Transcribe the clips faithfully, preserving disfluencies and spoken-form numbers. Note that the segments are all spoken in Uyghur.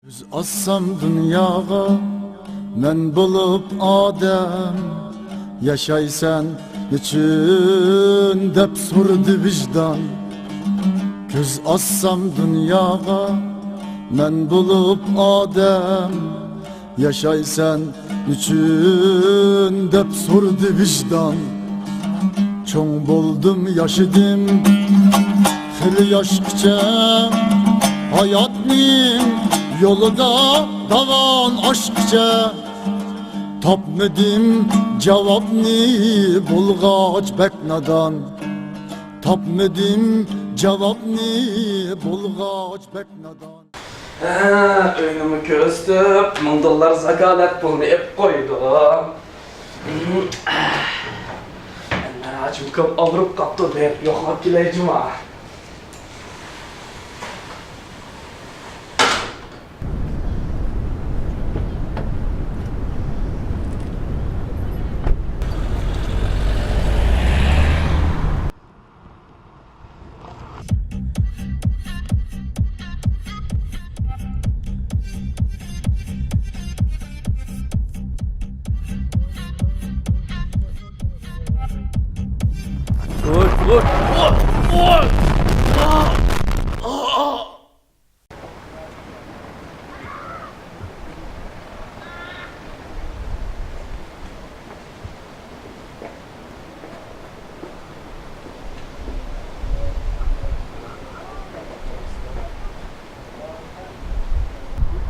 كۆز ئاچسام دۇنياغا مەن بولۇپ ئادەم، ياشايسەن نېچۈن دەپ سورىدى ۋىجدان. كۆز ئاچسام دۇنياغا مەن بولۇپ ئادەم، ياشايسەن نېچۈن دەپ سورىدى ۋىجدان. چوڭ بولدۇم، ياشىدىم خېلى ياشقىچە، ھاياتنىڭ يولىدا داۋان ئاشقىچە. تاپمىدىم جاۋابنى، بولغاچ بەك نادان. تاپمىدىم جاۋابنى، بولغاچ بەك نادان. ھە، ئۆينىمۇ كۆرسىتىپ، مىڭ دوللار زاكالەت پۇلنى ئېلىپ قويدۇم. ئەنۋەر ھاجىم ئاكام ئاغرىپ قاپتۇ، بېرىپ يوقلاپ كېلەي جۇما.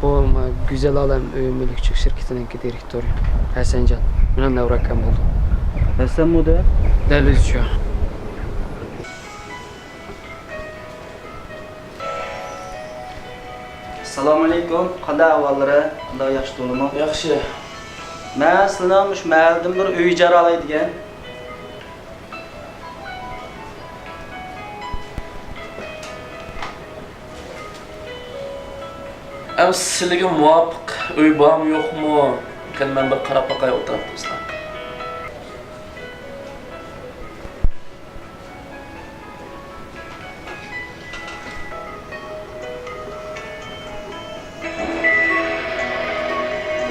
بۇ ما-، گۈزەل ئالەم ئۆي مۈلۈكچىلىك شىركىتىنىڭكى دىرېكتورى ھەسەنجان. مېنىڭ نەۋرە ئاكام بولىدۇ. ھەسەنمۇ دە؟ دەل ئۆزى شۇ. ئەسسالامۇئەلەيكۇم، قانداق ئەھۋاللىرى؟ قانداق، ياخشى تۇرۇلىمۇ؟ ياخشى. مەن سىلىنىڭ مۇشۇ مەھەللىدىن بىر ئۆي ئىجارە ئالاي دېگەن. ئەمسە سىلىگە مۇۋاپىق ئۆي بارمۇ يوقمۇ؟ قېنى مەن بىر قاراپ باقاي ئولتۇراپ تۇرسام.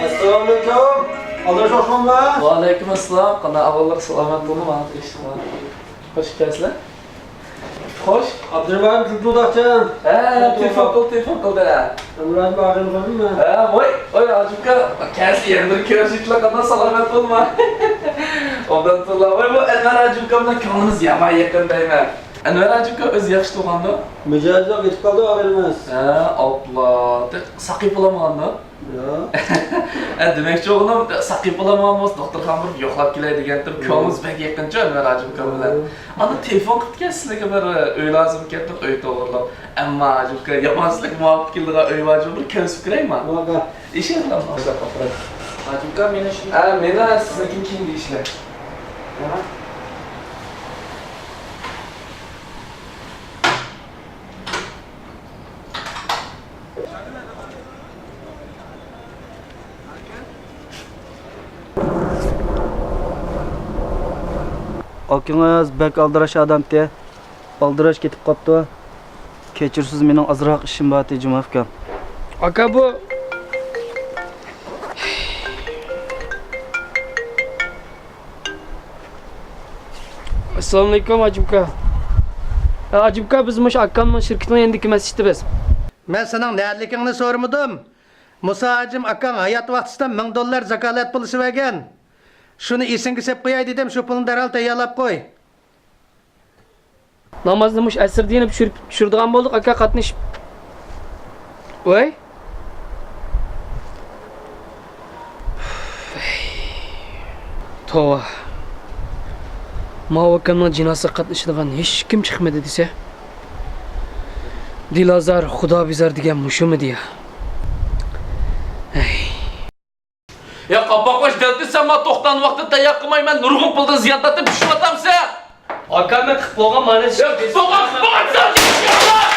ئەسسالامۇئەلەيكۇم. ئالدىراش ئوسمانمۇ؟ ۋەئەلەيكۇم ئەسسالام. قانداق ئەھۋاللار، سالامەت بولۇڭلار. خوش كەلسىلەر. خوش. ئابدۇرېھىم ئاكا، تېلېفون قىلدى. ھە، تېلېفون قىل، تېلېفون قىلدى. ئەنۋەر ھاجىم ئاغىنى قىلدىممۇ؟ ھە، ۋاي، ۋاي، ھاجىم ئاكا، كەلسە يەنە بىر كۆرۈشۈكلەر، قانداق، سالامەت بولما. ئوبدان تۇرلا. ۋاي، بۇ ئەنۋەر ھاجىم ئاكا بىلەن كۆڭلىمىز يامان يېقىن دەيمەن. ئەنۋەر ھاجىم ئاكا ئۆزى ياخشى تۇرغاندۇ؟ مىجەزى يوق، يېتىپ قالدى ئاغىنىمىز. ھە، ئاپلا. ساقىيىپ بولالمىغاندۇ؟ ياق. ھە، دېمەكچى بولغىنىم، ساقىيىپ بولالمىغان بولسا، دوختۇرخانىغا بېرىپ يوقلاپ كېلەي دېگەنتىم. ھە. كۆڭلىمىز بەك يېقىنچۇ ئەنۋەر ھاجىم ئاكا بىلەن. ھە. ئاندىن تېلېفون قىپتىكەن سىلىگە بىر ئۆي لازىمكەن دەپ، ئۆي توغرىلاپ. ئەمما ھاجىم ئاكا يامان سىلىگە مۇۋاپىق كېلىدىغان ئۆي بار جۇمۇ، بىر كۆرسىتىپ كۆرەيما؟ بولدى. ئىشىڭىز بىلەن. ھاجىم ئاكا، مېنى شۇ. ھە، مېنى سىزنىڭكىنى كېيىن دېيىشلەر. ئاكىڭىز بەك ئالدىراش ئادەمتى. ئالدىراش كېتىپ قاپتۇ. كەچۈرسىز، مېنىڭ ئازراق ئىشىم بارتى، جۇما ئۇكام. ئاكا، بۇ. ئەسسالامۇئەلەيكۇم، ھاجىم ئاكا. ھە، ھاجىم ئاكا، بىز مۇشۇ ئاكامنىڭ شىركىتىنىڭ يېنىدىكى مەسچىتتە بىز. مەن سېنىڭ نەدىلىكىڭنى سورىمىدىم. مۇسا ھاجىم ئاكاڭ ھايات ۋاقتىسىدا مىڭ دوللار زاكالەت پۇلى سېلىۋەرگەن. شۇنى ئېسىڭگە سېلىپ قوياي دېدىم، شۇ پۇلنى دەرھال تەييارلاپ قوي. نامازنى مۇشۇ ئەسىردە يېنىپ چۈشۈرۈپ، چۈشۈرىدىغان بولدۇق، ئاكا، قاتنىشىپ. ۋاي. توۋا. ماۋۇ ئاكامنىڭ جىنازىسىغا قاتنىشىدىغان ھېچكىم چىقمىدى دېسە. دىلئازار، خۇدا بىزار دېگەن مۇشۇمىدى يا؟ ھەي. يا قاپاق باش دەلدى، سەن ما توختان ۋاقتىدا تەييار قىلماي، مەن نۇرغۇن پۇلدىن زىيان تارتىپ چۈشۈۋاتامسەن؟ ئاكا، مەن قىلىپ بولغان مانا شۇ. يا قىلىپ بولغان، قىلىپ بولغان،